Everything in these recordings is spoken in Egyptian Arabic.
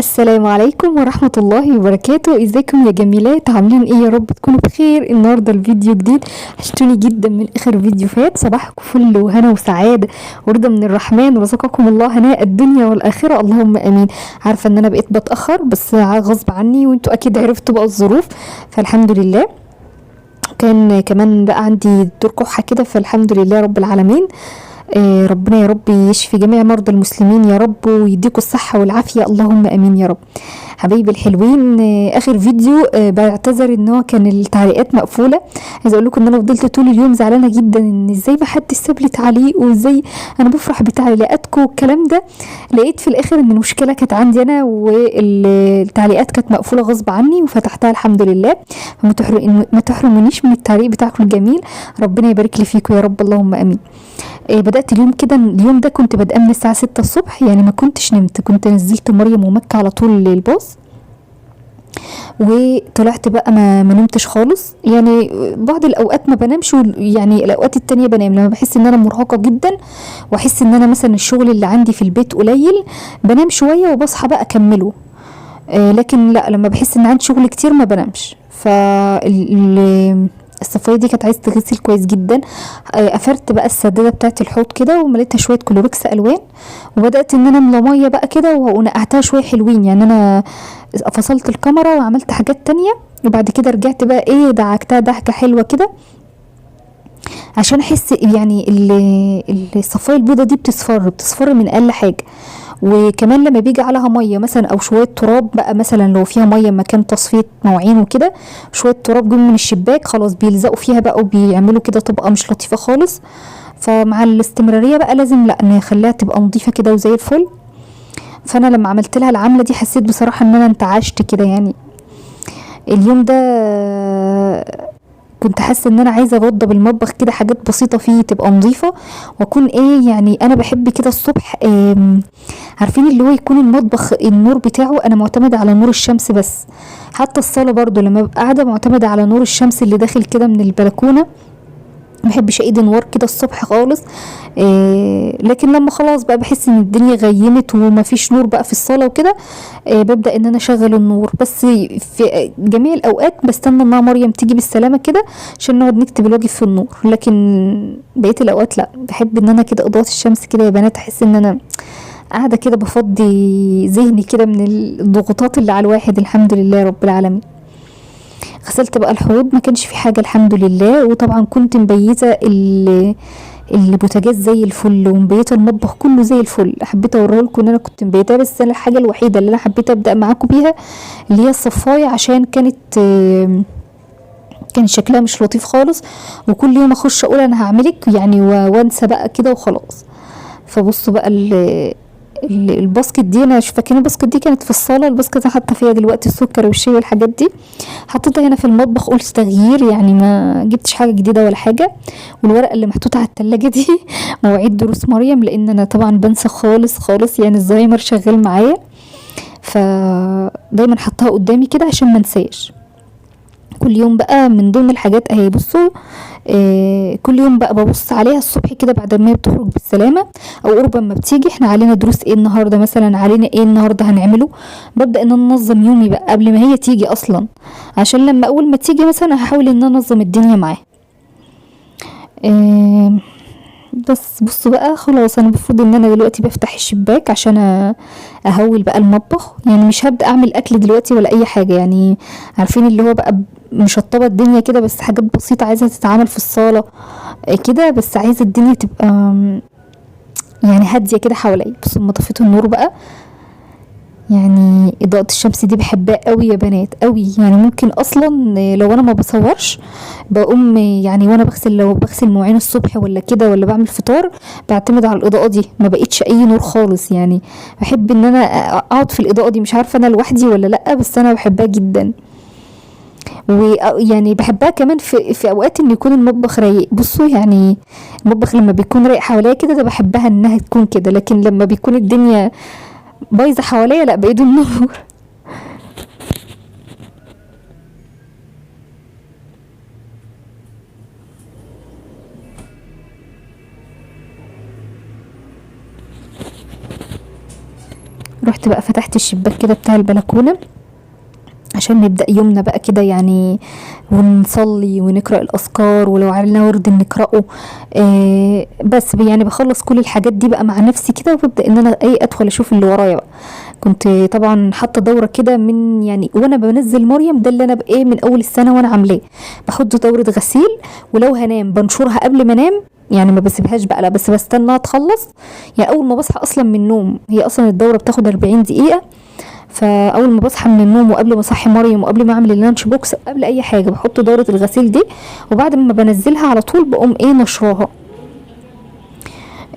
السلام عليكم ورحمة الله وبركاته. ازيكم يا جميلات؟ عاملين ايه؟ يا رب تكونوا بخير. النهارده الفيديو جديد، وحشتوني جدا من اخر فيديو فات. صباحكم فل وهنا وسعادة ورضا من الرحمن، ورزقكم الله هناء الدنيا والاخرة، اللهم امين. عارفة ان انا بقيت بتأخر بس غصب عني، وانتوا اكيد عرفتوا بقى الظروف، فالحمد لله. كان كمان بقى عندي دور كحة كده، فالحمد لله رب العالمين. ربنا يا رب يشفي جميع مرضى المسلمين يا رب، ويديكوا الصحة والعافية، اللهم امين يا رب. حبايبي الحلوين، اخر فيديو بعتذر ان هو كان التعليقات مقفولة. عايزة اقول لكم ان انا فضلت طول اليوم زعلانة جدا ان ازاي ما حدش ساب لي تعليق، وازاي انا بفرح بتعليقاتكم والكلام ده. لقيت في الاخر ان المشكلة كانت عندي انا، والتعليقات كانت مقفولة غصب عني، وفتحتها الحمد لله. ما تحرمونيش من التعليق بتاعكم الجميل، ربنا يبارك لي فيكم يا رب، اللهم امين. بدأت اليوم كده، اليوم ده كنت بادئه من الساعة 6 الصبح، يعني ما كنتش نمت، كنت نزلت مريم ومكة على طول للباص، وطلعت بقى ما نمتش خالص. يعني بعض الاوقات ما بنامش، يعني الاوقات التانية بنام لما بحس ان انا مرهقة جدا، واحس ان انا مثلا الشغل اللي عندي في البيت قليل، بنام شوية وبصحى بقى اكمله. لكن لا، لما بحس ان عندي شغل كتير ما بنامش. الصفاية دي كانت عايزة تغسل كويس جدا. قفلت بقى السدادة بتاعت الحوض كده، ومليتها شوية كلوركس الوان، وبدأت ان انا املى مية بقى كده، ونقعتها شوية حلوين. يعني انا فصلت الكاميرا وعملت حاجات تانية، وبعد كده رجعت بقى ايه دعكتها دعكة حلوة كده، عشان احس يعني الصفاية البيضة دي بتصفر من اقل حاجة. وكمان لما بيجي عليها مية مثلا او شوية تراب بقى، مثلا لو فيها مية مكان تصفية مواعين وكده، شوية تراب جم من الشباك خلاص بيلزقوا فيها بقى، وبيعملوا كده طبقه مش لطيفة خالص. فمع الاستمرارية بقى لازم لا نخليها تبقى نظيفة كده وزي الفل. فانا لما عملت لها العملة دي حسيت بصراحة ان انا انتعشت كده. يعني اليوم ده كنت حاسه ان انا عايزه اوضب المطبخ كده، حاجات بسيطة فيه تبقى نظيفة، واكون ايه يعني انا بحب كده الصبح، عارفين اللي هو يكون المطبخ النور بتاعه انا معتمدة على نور الشمس بس. حتى الصاله برضو لما ببقى قاعدة معتمدة على نور الشمس اللي داخل كده من البلكونه، ما بحبش ايد نور كده الصبح خالص. لكن لما خلاص بقى بحس ان الدنيا غيمت وما فيش نور بقى في الصاله وكده، ببدا ان انا اشغل النور. بس في جميع الاوقات بستنى ان مريم تيجي بالسلامة كده عشان نقعد نكتب الواجب في النور، لكن بقية الاوقات لا، بحب ان انا كده اضاءه الشمس كده يا بنات، احس ان انا قاعدة كده بفضي ذهني كده من الضغوطات اللي على الواحد. الحمد لله رب العالمين. غسلت بقى الحوض، ما كانش في حاجة الحمد لله. وطبعا كنت مبيته البوتاجاز زي الفل، ومبيته المطبخ كله زي الفل. حبيت اوريه لكم ان انا كنت مبيتاه، بس انا الحاجة الوحيدة اللي انا حبيت ابدا معاكم بيها اللي هي الصفايه، عشان كان شكلها مش لطيف خالص، وكل يوم اخش اقول انا هعملك يعني وانسى بقى كده وخلاص. فبصوا بقى ال basket دي، انا مش فاكره ال basket دي كانت في الصاله، ال basket انا حاطه فيها دلوقتي السكر والشاي والحاجات دي، حطيتها هنا في المطبخ قلت تغيير، يعني ما جبتش حاجة جديدة ولا حاجة. والورقة اللي محطوطة على التلاجة دي مواعيد دروس مريم، لان انا طبعا بنسى خالص خالص، يعني الزهايمر شغال معايا، فدايما حطها قدامي كده عشان ما انساش. كل يوم بقى من ضمن الحاجات اهي، بصوا كل يوم بقى ببص عليها الصبح كده بعد ما هي بتخرج بالسلامة او قرب ما بتيجي، احنا علينا دروس ايه النهارده مثلا، علينا ايه النهارده هنعمله. ببدا ان انا انظم يومي بقى قبل ما هي تيجي اصلا، عشان لما اول ما تيجي مثلا هحاول ان انا انظم الدنيا معاها. بس بصوا بقى خلاص، انا المفروض ان انا دلوقتي بفتح الشباك عشان اهول بقى المطبخ، يعني مش هبدا اعمل اكل دلوقتي ولا اي حاجة، يعني عارفين اللي هو بقى مشطبه الدنيا كده، بس حاجات بسيطة عايزه تتعمل في الصاله كده، بس عايزه الدنيا تبقى يعني هادية كده حواليا. بصوا لما طفيت النور بقى، يعني اضاءه الشمس دي بحبها قوي يا بنات قوي، يعني ممكن اصلا لو انا ما بصورش بقوم يعني وانا بغسل، لو بغسل مواعين الصبح ولا كده ولا بعمل فطار، بعتمد على الاضاءة دي، ما بقتش اي نور خالص. يعني بحب ان انا اقعد في الاضاءة دي، مش عارفه انا لوحدي ولا لا، بس انا بحبها جدا. ويعني بحبها كمان في اوقات ان يكون المطبخ رايق. بصوا يعني المطبخ لما بيكون رايق حواليا كده ده بحبها انها تكون كده، لكن لما بيكون الدنيا بايظة حواليا لا، بايد النور. رحت بقى فتحت الشباك كده بتاع البلكونه عشان نبدأ يومنا بقى كده يعني، ونصلي ونقرأ الأذكار، ولو علينا ورد نقرأه. بس يعني بخلص كل الحاجات دي بقى مع نفسي كده، وببدأ ان انا ايه ادخل اشوف اللي ورايا بقى. كنت طبعا حاطه دوره كده من يعني وانا بنزل مريم، ده اللي انا بايه من اول السنة وانا عاملاه، بحط دوره غسيل، ولو هنام بنشرها قبل ما انام، يعني ما بسيبهاش بقى، لا بس بستناها تخلص. يعني اول ما بصحى اصلا من النوم، هي اصلا الدورة بتاخد 40 دقيقة، فاول ما بصحى من النوم وقبل ما اصحي مريم وقبل ما اعمل ال lunch box قبل اي حاجة بحط دوره الغسيل دي، وبعد ما بنزلها على طول بقوم ايه نشراها.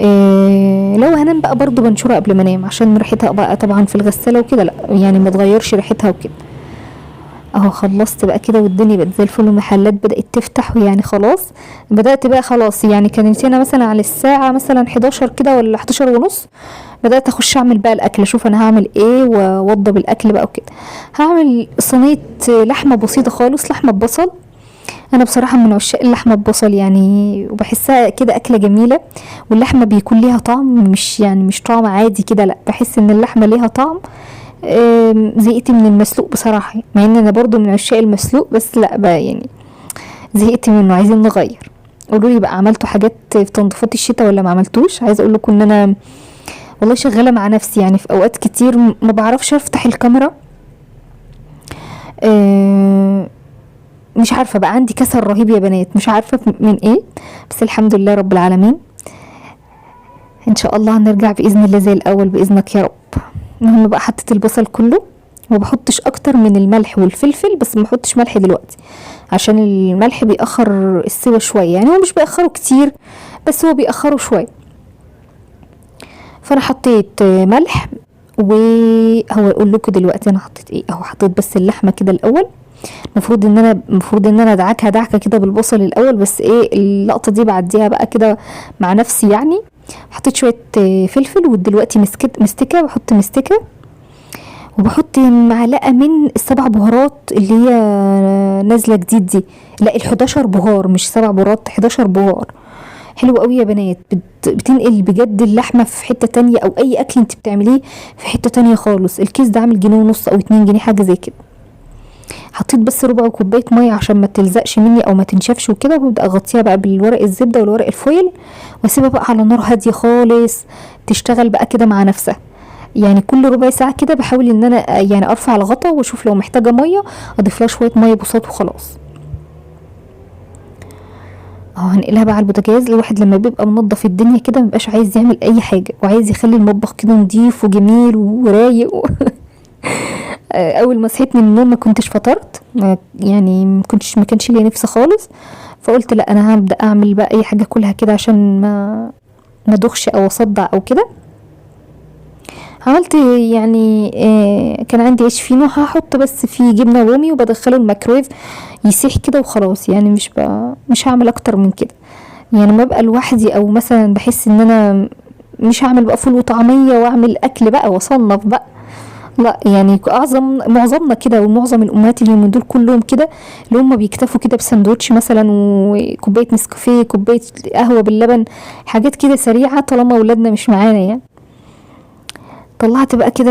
إيه لو هنام بقى برضو بنشرها قبل ما انام عشان ريحتها بقى طبعا في الغسالة وكده، لا يعني ما تغيرش ريحتها وكده. اهو خلصت بقى كده والدنيا بقت زي الفل، والمحلات بدأت تفتح، ويعني خلاص بدأت بقى خلاص. يعني كانت هنا مثلا على الساعة مثلا 11 كده ولا 11:30، بدأت اخش اعمل بقى الاكل، اشوف انا هعمل ايه واوضب الاكل بقى وكده. هعمل صينية لحمة بسيطة خالص، لحمة ببصل. انا بصراحة من عشاق اللحمة ببصل يعني، وبحسها كده اكلة جميلة، واللحمة بيكون ليها طعم، مش يعني مش طعم عادي كده، لا بحس ان اللحمة ليها طعم. زهقت من المسلوق بصراحة، مع ان انا برضو من عشاق المسلوق، بس لا بقى يعني زهقت منه، عايزين نغير. قولوا لي بقى عملتوا حاجات في تنظيفات الشتاء ولا ما عملتوش؟ عايزه اقول لكم ان انا والله شغالة مع نفسي، يعني في اوقات كتير ما بعرفش افتح الكاميرا، مش عارفه بقى عندي كسل رهيب يا بنات، مش عارفه من ايه، بس الحمد لله رب العالمين. ان شاء الله هنرجع باذن الله زي الاول باذنك يا رب. المهم بقى حطيت البصل كله، وما بحطش اكتر من الملح والفلفل، بس ما بحطش ملح دلوقتي عشان الملح بيأخر السوى شوية، يعني هو مش بيأخره كتير بس هو بيأخره شوية. فانا حطيت ملح، وهو اقول لكم دلوقتي انا حطيت ايه. اهو حطيت بس اللحمة كده الاول، المفروض ان انا ادعكها دعكه كده بالبصل الاول، بس ايه اللقطة دي بعديها بقى كده مع نفسي يعني. حطيت شوية فلفل، ودلوقتي مستكه، بحط مستكه، وبحط معلقه من السبع بهارات اللي هي نازله جديد دي، لا ال11 بهار مش 7 بهارات، 11 بهار. حلو قوي يا بنات، بتنقل بجد اللحمة في حتة تانية، او اي اكل انت بتعمليه في حتة تانية خالص. الكيس ده عامل 1.5 جنيه او 2 جنيه حاجة زي كده. حطيت بس ربع كوباية مية عشان ما تلزقش مني او ما تنشفش وكده، وببدا اغطيها بقى بالورق الزبدة والورق الفويل، واسيبها بقى على نار هادية خالص تشتغل بقى كده مع نفسها. يعني كل ربع ساعة كده بحاول ان انا يعني ارفع الغطا واشوف لو محتاجه مية اضيف لها شوية مية بساط وخلاص. اهو هنقلها بقى على البوتاجاز. الواحد لما بيبقى منظف الدنيا كده مبقاش عايز يعمل اي حاجة، وعايز يخلي المطبخ كده نضيف وجميل ورايق اول ما صحيت من النوم ما كنتش فطرت، يعني ما كانش ليا نفس خالص، فقلت لا انا هبدا اعمل بقى اي حاجة كلها كده عشان ما ادوخش او اصدع او كده. عملت يعني كان عندي عيش فينو، هحط بس فيه جبنه رومي وبدخله الميكرويف يسيح كده وخلاص، يعني مش هعمل اكتر من كده. يعني ما ابقى لوحدي او مثلا بحس ان انا مش هعمل بقى فول وطعميه واعمل اكل بقى واصنف بقى، لا يعني معظمنا كده، ومعظم الامهات اليومين دول كلهم كده، اللي هم بيكتفوا كده بسندوتش مثلا وكوبايه نسكافيه، كوباية قهوة باللبن، حاجات كده سريعة طالما اولادنا مش معانا يعني. طلعت بقى كده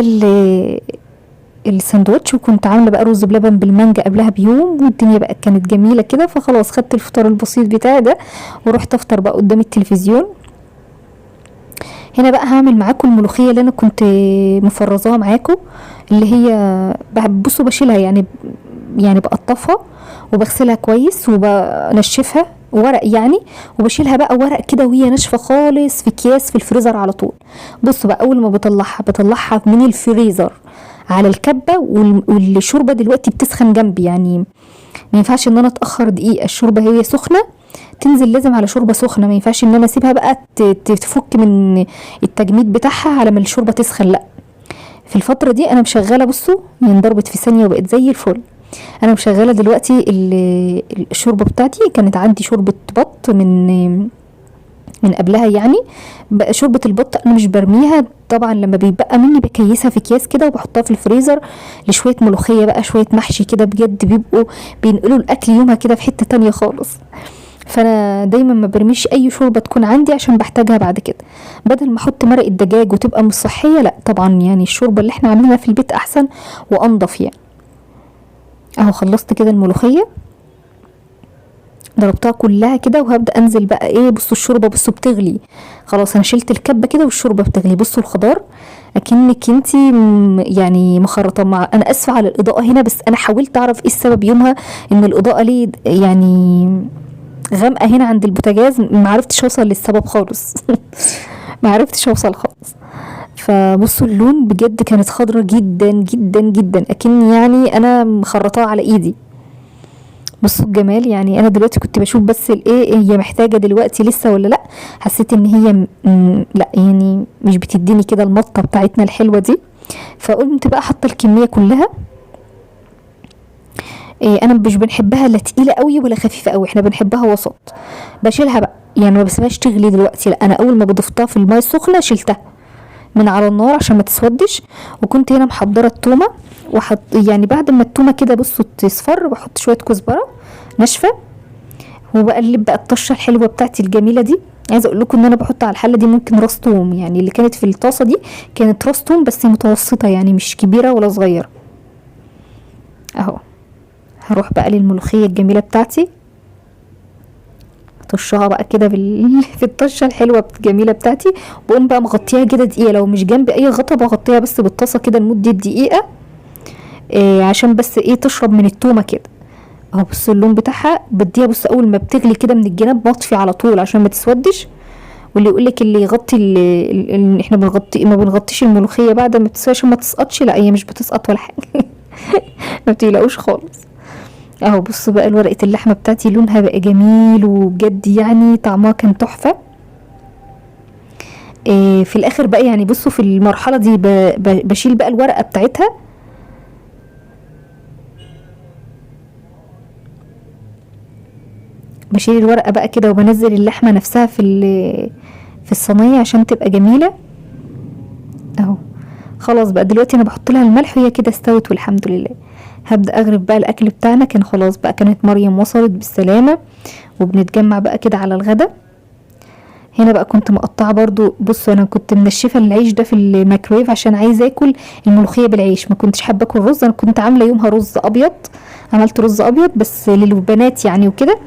الساندوتش، وكنت عامله بقى رز بلبن بالمانجا قبلها بيوم، والدنيا بقى كانت جميلة كده. فخلاص خدت الفطار البسيط بتاعي ده ورحت افطر بقى قدام التلفزيون. هنا بقى هعمل معاكم الملوخية اللي انا كنت مفرزاها معاكم، اللي هي بصوا بشيلها يعني بقطفها وبغسلها كويس وبنشفها ورق يعني، وبشيلها بقى ورق كده وهي ناشفة خالص في اكياس في الفريزر على طول. بصوا بقى اول ما بطلعها من الفريزر على الكبه، والشوربه دلوقتي بتسخن جنبي، يعني ما ينفعش ان انا اتاخر دقيقة، الشوربة هي سخنة تنزل لازم على شوربة سخنة، ما ينفعش ان انا اسيبها بقى تفك من التجميد بتاعها على ما الشوربة تسخن، لا في الفترة دي انا مشغله. بصوا يعني ضربت في ثانية وبقت زي الفل. انا مشغله دلوقتي الشوربة بتاعتي، كانت عندي شوربة بط من قبلها، يعني بقى شوربة البط انا مش برميها طبعا، لما بيبقى مني بكيسها في اكياس كده وبحطها في الفريزر لشويه ملوخية بقى شوية محشي كده، بجد بيبقوا بينقلوا الاكل يومها كده في حتة تانية خالص. فانا دايما ما برميش اي شوربة تكون عندي عشان بحتاجها بعد كده، بدل ما احط مرق الدجاج وتبقى مش صحية. لا طبعا يعني الشوربة اللي احنا عاملينها في البيت احسن وانضف يعني. اهو خلصت كده الملوخية، ضربتها كلها كده، وهبدا انزل بقى ايه. بصوا الشوربة، بصوا بتغلي خلاص، انا شلت الكبه كده والشوربه بتغلي. بصوا الخضار اكنك انتي يعني مخرطه. مع انا اسفه على الاضاءة هنا، بس انا حاولت اعرف ايه السبب يومها ان الاضاءة ليه يعني غامقه هنا عند البوتاجاز، ما عرفتش اوصل للسبب خالص. ما عرفتش اوصل خالص. فبصوا اللون بجد كانت خضرة جدا جدا جدا، اكن يعني انا مخرطاها على ايدي. بصوا الجمال، يعني انا دلوقتي كنت بشوف بس الايه هي محتاجه دلوقتي لسه ولا لا، حسيت ان هي لا يعني مش بتديني كده المطه بتاعتنا الحلوة دي، فقمت بقى حاطه الكمية كلها. إيه انا مش بنحبها لا تقيلة قوي ولا خفيفة قوي، احنا بنحبها وسط. بشيلها بقى يعني ما بسيبهاش تغلي دلوقتي، لا انا اول ما بضفتها في المية السخنة شلتها من على النار عشان ما تسودش. وكنت هنا محضرة التومه، وحط يعني بعد ما التومه كده بصوا تصفر بحط شوية كزبره ناشفة، وبقلب بقى الطشه الحلوة بتاعتي الجميلة دي. عايزه اقول لكم ان انا بحط على الحلة دي ممكن راس توم، يعني اللي كانت في الطاسه دي كانت راس توم بس متوسطه، يعني مش كبيرة ولا صغيرة. اهو هروح بقى للملوخيه الجميلة بتاعتي، طشها بقى كده في الطشه الحلوة الجميلة بتاعتي، واقوم بقى مغطيها كده دقيقة، لو مش جنب اي غطا بغطيها بس بالطاسه كده لمدة دقيقة، إيه عشان بس ايه تشرب من التومه كده. اهو بصوا اللون بتاعها بديها. بصوا اول ما بتغلي كده من الجناب بطفي على طول عشان ما تسودش. واللي يقولك اللي يغطي احنا بنغطي ما بنغطيش الملوخية بعد ما بتسوي عشان ما تسقطش، لا هي مش بتسقط ولا حاجة. ما بتقلقوش خالص. اهو بصوا بقى ورقة اللحمة بتاعتي لونها بقى جميل، وبجد يعني طعمها كان تحفة. إيه في الاخر بقى يعني بصوا في المرحلة دي بشيل بقى الورقة بتاعتها، بشيل الورقة بقى كده وبنزل اللحمة نفسها في الصينية عشان تبقى جميلة. اهو خلاص بقى دلوقتي انا بحط لها الملح وهي كده استوت والحمد لله. هبدأ اغرف بقى الاكل بتاعنا. كان خلاص بقى كانت مريم وصلت بالسلامة، وبنتجمع بقى كده على الغدا. هنا بقى كنت مقطعة برضو، بصوا انا كنت منشفة العيش ده في الميكرويف عشان عايزة اكل الملوخية بالعيش، ما كنتش حابة اكل رز. انا كنت عاملة يومها رز ابيض، عملت رز ابيض بس للبنات يعني وكده،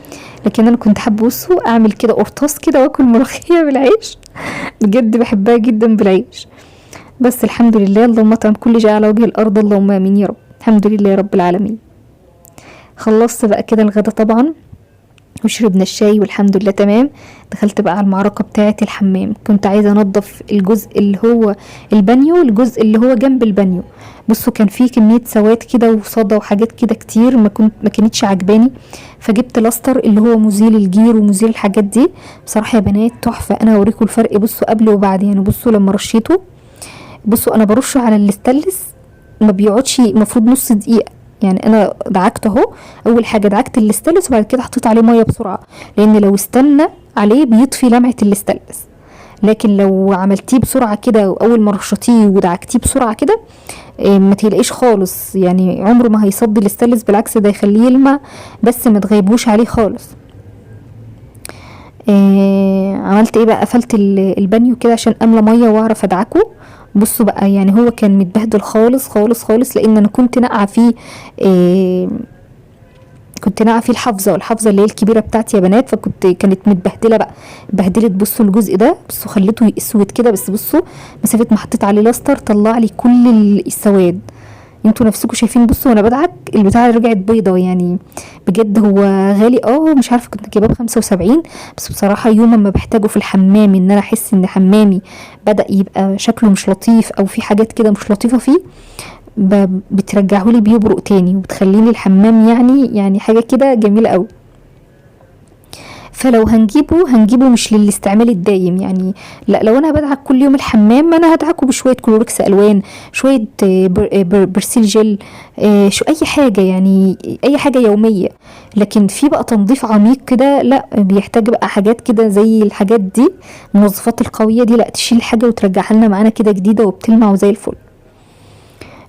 لكن انا كنت حابة بصوا اعمل كده قرطاس كده واكل ملوخية بالعيش، بجد بحبها جدا بالعيش. بس الحمد لله، اللهم اطعم كل شيء على وجه الارض، اللهم امين يا رب، الحمد لله رب العالمين. خلصت بقى كده الغدا طبعا، وشربنا الشاي والحمد لله تمام. دخلت بقى على المعركة بتاعة الحمام، كنت عايزة انضف الجزء اللي هو البانيو، الجزء اللي هو جنب البانيو. بصوا كان فيه كمية سواد كده وصدى وحاجات كده كتير ما كانتش عجباني، فجبت لاستر اللي هو مزيل الجير ومزيل الحاجات دي. بصراحة يا بنات تحفة، انا هوريكم الفرق بصوا قبل وبعد. يعني بصوا لما رشيته، بصوا انا برشه على الاستانلس ما بيقعدش، المفروض نص دقيقة. يعني انا دعكت اهو، اول حاجة دعكت الاستانلس وبعد كده حطيت عليه مية بسرعة، لان لو استنى عليه بيطفي لمعة الاستانلس، لكن لو عملتيه بسرعة كده واول ما رشتيه ودعكتيه بسرعة كده، ما تقلقيش خالص، يعني عمره ما هيصدي الاستانلس، بالعكس ده يخليه يلمع، بس ما تغيبوش عليه خالص. عملت ايه بقى؟ قفلت البانيو كده عشان املى مية واعرف ادعكه. بصوا بقى يعني هو كان متبهدل خالص خالص خالص، لان انا كنت ناقعه فيه، كنت ناقعه فيه الحافظة، والحافظه اللي هي الكبيرة بتاعتي يا بنات، كانت متبهدله بقى، بهدلت. بصوا الجزء ده، بصوا خليته اسود كده، بس بصوا مسافة ما حطيت عليه لاستر طلع لي كل السواد. انتوا نفسكم شايفين، بصوا وانا بدعك البتاعه رجعت بيضة. يعني بجد هو غالي، مش عارفه كنت جايباه ب75، بس بصراحة يوم ما بحتاجه في الحمام ان انا احس ان حمامي بدا يبقى شكله مش لطيف او في حاجات كده مش لطيفة فيه، بترجعه لي بيبرق تاني، وبتخليني الحمام يعني حاجة كده جميلة قوي. فلو هنجيبه مش للاستعمال الدايم، يعني لا، لو انا بدعك كل يوم الحمام انا هدعكه بشوية كلوركس الوان، شوية برسيل جل، شو اي حاجة، يعني اي حاجة يومية. لكن في بقى تنظيف عميق كده لا، بيحتاج بقى حاجات كده زي الحاجات دي، المنظفات القوية دي، لا تشيل حاجة وترجعها لنا معانا كده جديدة وبتلمع وزي الفل.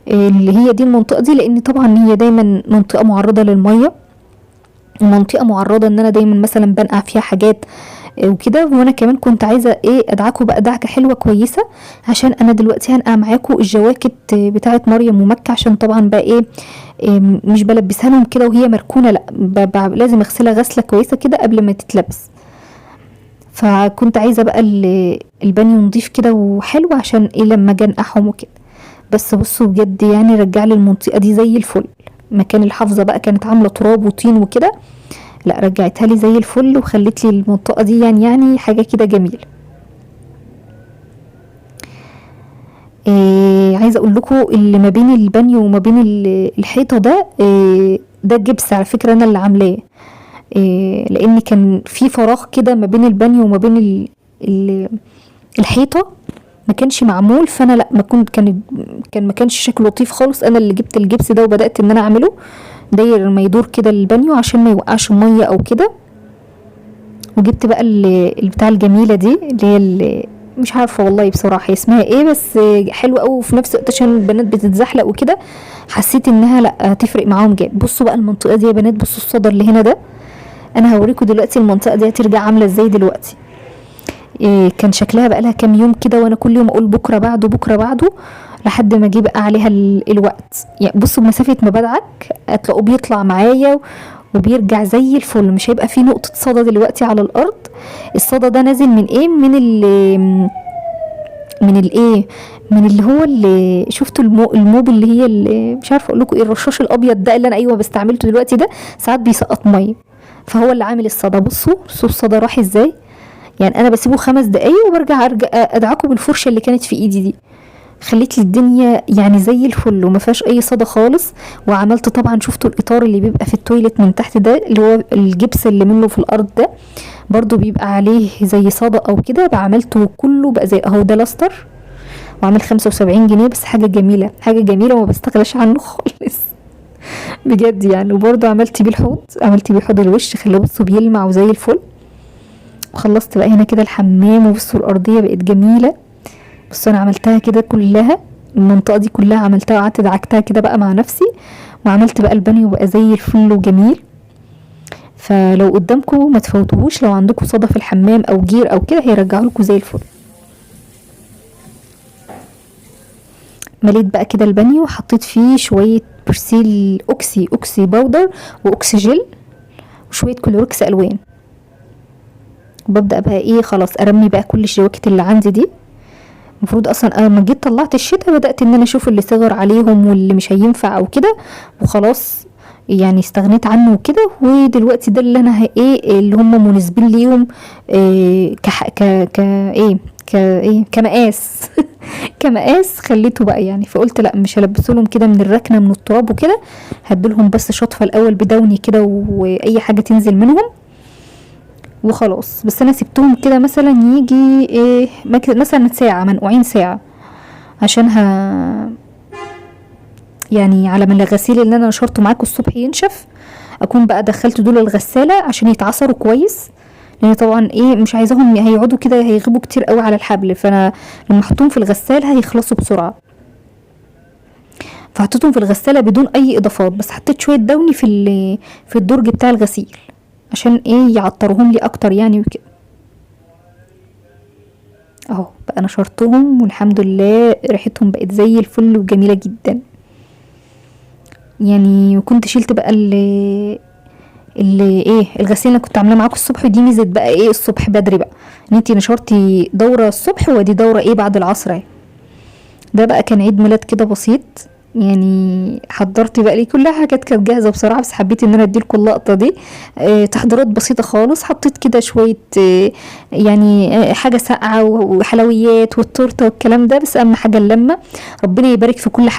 اللي هي دي المنطقة دي، لان طبعا هي دايما منطقة معرضه للمية، منطقة معرضه ان انا دايما مثلا بنقع فيها حاجات وكده. وانا كمان كنت عايزه ايه ادعكه بقى دعكه حلوة كويسة، عشان انا دلوقتي هنقع معاكم الجواكت بتاعه مريم ومكة، عشان طبعا بقى ايه مش بلبسها لهم كده وهي مركونة، لا لازم اغسلها غسله كويسة كده قبل ما تتلبس. فكنت عايزه بقى البانيو نضيف كده وحلو عشان ايه لما اجي انقعهم وكده. بس بصوا بجد يعني رجع لي المنطقة دي زي الفل، مكان الحافظة بقى كانت عامله تراب وطين وكده، لا رجعتها لي زي الفل وخلت لي المنطقة دي يعني حاجة كده جميلة. عايزه اقول لكم اللي ما بين البانيو وما بين الحيطة ده، ده جبس على فكرة انا اللي عاملاه، لان كان في فراغ كده ما بين البانيو وما بين الحيطة ما كانش معمول، فانا لا ما كنت كان ما كانش شكله لطيف خالص. انا اللي جبت الجبس ده وبدات ان انا اعمله داير ما يدور كده البانيو عشان ما يوقعش المية او كده. وجبت بقى البتاع الجميلة دي اللي هي مش عارفه والله بصراحة اسمها ايه، بس حلوة قوي، وفي نفس الوقت عشان البنات بتتزحلق وكده حسيت انها لا هتفرق معاهم جامد. بصوا بقى المنطقة دي يا بنات، بصوا الصدى اللي هنا ده، انا هوريكم دلوقتي المنطقة دي هترجع عامله ازاي دلوقتي. إيه كان شكلها بقى لها كام يوم كده، وانا كل يوم اقول بكره بعده بكره بعده لحد ما جه بقى عليها الوقت. يعني بصوا مسافة ما بدعك هتلاقوه بيطلع معايا وبيرجع زي الفل، مش هيبقى فيه نقطة صدى دلوقتي على الارض. الصدى ده نازل من ايه؟ من ال من الايه من اللي هو اللي شفتوا الموب اللي هي اللي مش عارفه اقول لكم ايه، الرشاش الابيض ده اللي انا ايوه بستعملته دلوقتي ده، ساعات بيسقط مية، فهو اللي عامل الصدى. بصوا الصدى راح ازاي، يعني انا بسيبه 5 دقايق وبرجع ادعكه بالفرشه اللي كانت في ايدي دي، خليت لي الدنيا يعني زي الفل وما فيهاش اي صدى خالص. وعملت طبعا شفتوا الاطار اللي بيبقى في ال toilet من تحت ده اللي هو الجبس اللي منه في الارض ده برضو بيبقى عليه زي صدى او كده، بعملته كله بقى زي اهو ده لاستر، وعامل 75 جنيه، بس حاجة جميلة حاجة جميلة وما بستغلاش عنه خالص بجد يعني. وبرضو عملت بيه الحوض، عملت بيه حوض الوش، خليه بصوا بيلمع وزي الفل. وخلصت بقى هنا كده الحمام، وبصوا الارضية بقت جميلة. بصوا انا عملتها كده كلها، المنطقة دي كلها عملتها وقعدت دعكتها كده بقى مع نفسي، وعملت بقى البانيو بقى زي الفل وجميل. فلو قدامكم ما تفوتوهوش، لو عندكم صدى في الحمام او جير او كده هيرجعوا لكم زي الفل. مليت بقى كده البانيو وحطيت فيه شوية برسيل اوكسي powder واوكسي جل وشوية كلوركس الوان، وببدا بقى ايه خلاص ارمي بقى كل الجواكت اللي عندي دي. المفروض اصلا انا لما جيت طلعت الشتا بدات ان انا اشوف اللي صغر عليهم واللي مش هينفع او كده، وخلاص يعني استغنيت عنه وكده. ودلوقتي ده اللي انا ايه اللي هم مناسبين ليهم، إيه ك ك ايه ك ايه كمقاس كمقاس خليته بقى يعني. فقلت لا مش هلبسه لهم كده من الركنه من التراب وكده، هديلهم بس شطفه الاول بدوني كده واي حاجة تنزل منهم وخلاص. بس انا سبتهم كده مثلا يجي ايه مثلا ساعة، منقوعين ساعة، عشان يعني على ما الغسيل اللي انا نشرته معاكم الصبح ينشف اكون بقى دخلت دول الغسالة عشان يتعصروا كويس، لان طبعا ايه مش عايزاهم هيقعدوا كده هيغيبوا كتير قوي على الحبل، فانا لما احطهم في الغسالة هيخلصوا بسرعة. فحطيتهم في الغسالة بدون اي اضافات، بس حطيت شوية دوني في الدرج بتاع الغسيل عشان ايه يعطرهم لي اكتر يعني وكده. اهو بقى نشرتهم والحمد لله ريحتهم بقت زي الفل وجميلة جدا يعني. وكنت شلت بقى اللي ايه الغسيل اللي كنت عاملاه معاكم الصبح، ودي ميزة بقى ايه الصبح بدري بقى ان انتي نشرتي دوره الصبح ودي دوره ايه بعد العصر اهي. ده بقى كان عيد ميلاد كده بسيط يعني، حضرت بقى لي كلها حاجات كانت جاهزة بصراحة، بس حبيت ان انا اديلكم اللقطة دي. تحضيرات بسيطة خالص، حطيت كده شوية يعني حاجة ساقعه وحلويات والتورته والكلام ده، بس اهم حاجة اللمة. ربنا يبارك في كل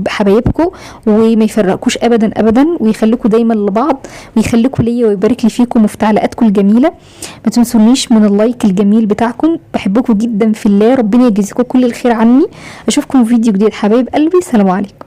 حبايبكم وما يفرقكوش ابدا ابدا، ويخليكم دايما لبعض، ويخليكم ليا ويبارك لي فيكم وفي تعليقاتكم الجميلة. ما تنسونيش من ال like الجميل بتاعكم، بحبكم جدا في الله، ربنا يجزيكم كل الخير عني. اشوفكم في فيديو جديد حبايب قلبي، سلام عليكم.